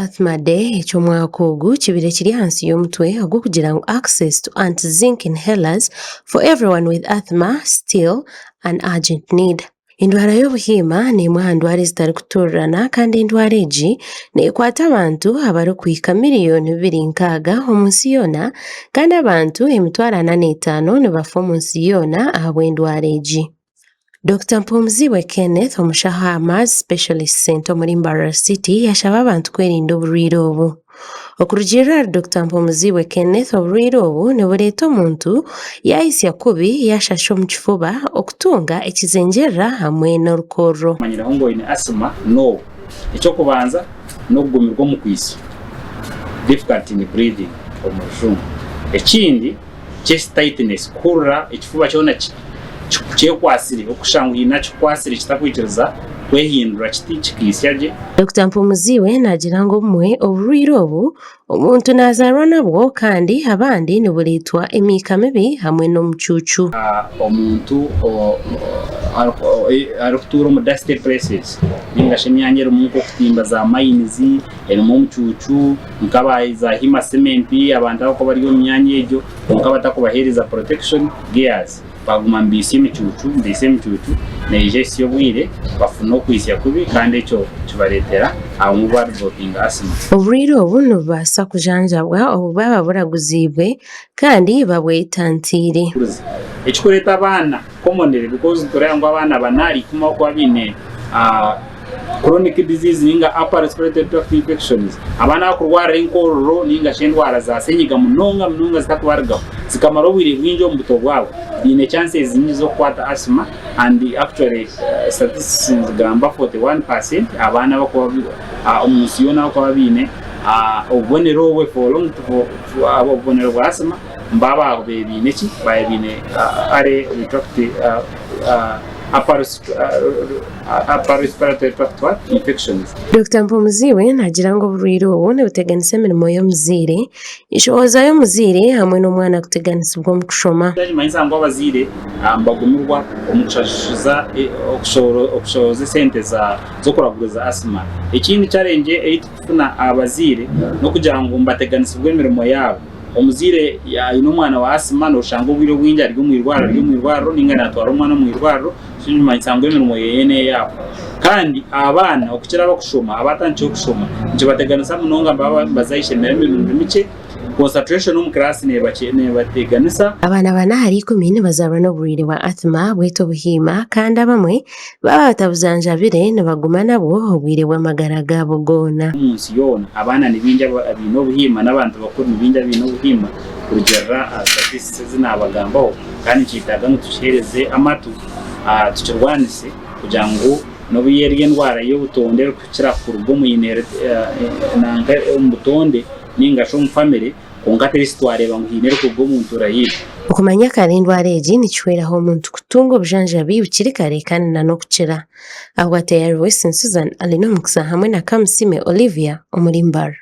Asthma Day eky'omwaka ogu kibaire kiri ahansi y'omutwe ogw'okugira ngu Access to Anti-Zinc Inhalers for Everyone with Asthma, Still an Urgent Need. Endwara y'obuhiima n'emwe aha ndwara ezitarikuturirana kandi endwara egi neekwata abantu abarikuhika miriyoni 260 omu nsi yoona kandi abantu 4,500 nibafa omu nsi yoona ahabw'endwara egi. Dokita Mpumuzibwe Kenneth omushaho aha Mars Specialist Centre omuri Mbarara City yashaba abantu kwerinda oburwaire obu. Okurugiirira ahari Dokita Mpumuzibwe Kenneth oburwaire obu nibureeta omuntu yaayitsya kubi, yaashasha omu kifuba, okutunga ekizengyerera hamwe n'orukorro. Manyiraho ngu oine asthma n'obu. Eky'okubanza n'okugumirwa omu kwitsya, difficulty in breathing omu rujungu. Ekindi chest tightness, kuhurira ekifuba kyona kyekwatsire, orikushusha ngu haine akikwatsire kitakwikiriza kwehindura kiti kikaitsya gye. Dokita Mpumuziwe naagira ngu obumwe oburwaire obu omuntu naazaarwa nabwo kandi abandi nibureetwa emiika mibi hamwe n'omucuucu. Omuntu arikutuura omu dusty places ninga shi emyanya erimu nk'okutimba za mines erimu omucuucu nk'aba za Hima Cement abantu abarikuba bari omu myanya egyo kwonka batakubaheereza protection gears baguma nibaitsya emicuucu nibaitsya emicuucu neija ehitsya obwire bafuna okwitsya kubi kandi ekyo kibareetera abamwe badevelopinga asthma. Oburwaire obu nibubaasa kujanjabwa obu bwaba buraguziibwe kandi babwetantiire. Ekirikureeta abaana commonly because nitureeba ngu abaana 4 ahari 10 abarikuba baine chronic disease ninga upper respiratory tract infections abaana abakurwarira enkororo ninga shi endwara za senyiga munonga munonga zitakubarugaho zikamara obwire bwingi omu buto bwabo baine chances nyingi z'okukwata asthma and actually statistics nizigamba 41% abaana abakuba omu nsi yoona abakuba baine obubonero obwe for long obubonero bwa asthma baaba baine ki baaba baine early tract upper upper respiratory tract what infections. Dokita Mpumuziwe naagira ngu oburwaire obu nibuteganisa emirimo y'omuzaire, enshohoza y'omuzaire hamwe n'omwana kuteganisibwa omu kushoma. Nikimanyisa ngu abazaire nibagumirwa omu kushashuza okushohoza esente z'okuraguriza asthma. Ekindi challenge ei turikufuna aha bazaire n'okugira ngu nibateganisibwa emirimo yaabo. Omuzaire aine omwana wa asthma noshanga obwire obwingi ari omu irwariro ari omu irwariro ninga natwara omwana omu irwariro so nikimanyisa ngu emirimo yeye neyaabo. Kandi abaana okukira abakushoma abatandikire kushoma nikibateganisa munonga nibaba nibaza ah'eishomero emirundi mikye, concentration omu class nebateganisa. Abaana bana ahari ikumi nibazaarwa n'oburwaire bwa asthma bwaitu obuhiima kandi abamwe Baaba batabujanjabire nibaguma nabwo obwire bw'amagara gaabo goona. Omu nsi yoona, abaana ni baingi abaine obuhiima n'abantu bakuru ni baingi abaine obuhiima kurugiirira aha statistics ezi naabagambaho kandi nikyetaaga ngu tukiheereze amatu tukirwanise kugira ngu n'obu eri endwara y'obutonde erikukira kuruga omu butonde nainga shi omu famire Kwonka twesi twareeba ngu haine erikuruga omu ntuura yaitu. Okumanya kare endwara egi nikihweraho omuntu kutunga obujanjabi bukiri kare kandi n'okukira. Ahabwa Tayari Weston Susan, Alinomukisa hamwe na Kamusime Olivia omuri Mbarara.